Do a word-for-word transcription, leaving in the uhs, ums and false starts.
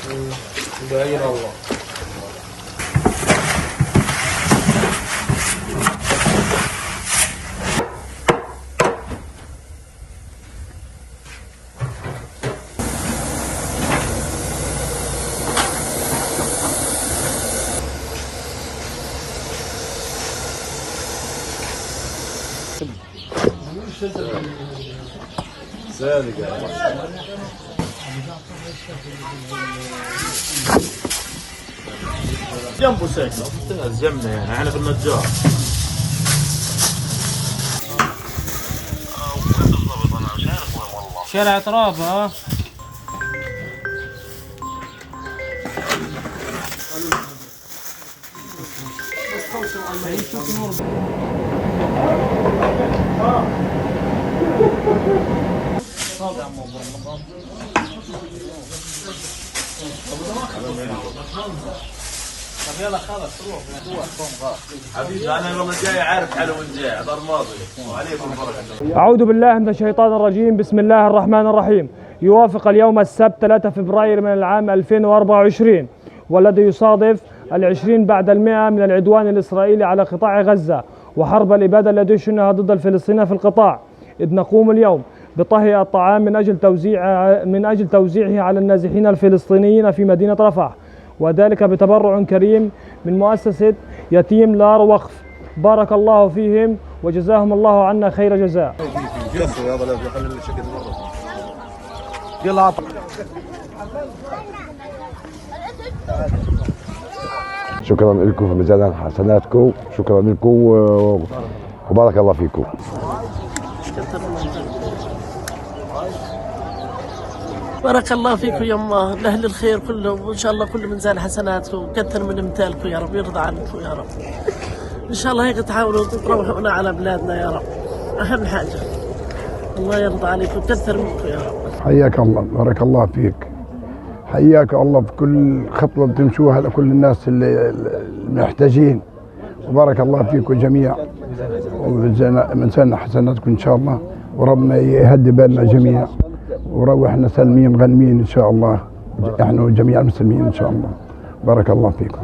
بأمر الله. جنبه ساكن، جنبنا يعني، احنا في المتجر. شارع ترابة. حبيبي، أنا والله جاي عارف حالي وين جاي، هذا رمادي. وعليكم بركة. أعوذ بالله من الشيطان الرجيم. بسم الله الرحمن الرحيم. يوافق اليوم السبت ثلاثة فبراير من العام ألفين وأربعة وعشرين، والذي يصادف العشرين بعد المائة من العدوان الإسرائيلي على قطاع غزة وحرب الإبادة التي يشنها ضد الفلسطينيين في القطاع، إذ نقوم اليوم بطهي الطعام من أجل توزيع، من أجل توزيعه على النازحين الفلسطينيين في مدينة رفح، وذلك بتبرع كريم من مؤسسة يتيم لار وقف. بارك الله فيهم وجزاهم الله عنا خير جزاء. شكرا لكم في ميزان حسناتكم، شكرا لكم و-، وبارك الله فيكم. بارك الله فيكم يما، لأهل الخير كلهم، وإن شاء الله كل ميزان حسناتكم، كثر من أمثالكم يا رب، يرضى عنكم يا رب. إن شاء الله هيك تحاولوا تروحونا على بلادنا يا رب، أهم حاجة. الله يرضى عليكم، كثر منكم يا رب. حياك الله، بارك الله فيك. حياك الله في كل خطوة بتمشوها لكل الناس اللي، المحتاجين. وبارك الله فيكم جميعا. ومن سنة، من سنة حسناتكم إن شاء الله. وربنا يهدي بالنا جميعا. وروحنا سالمين غانمين إن شاء الله. إحنا وجميع المسلمين إن شاء الله. بارك الله فيكم.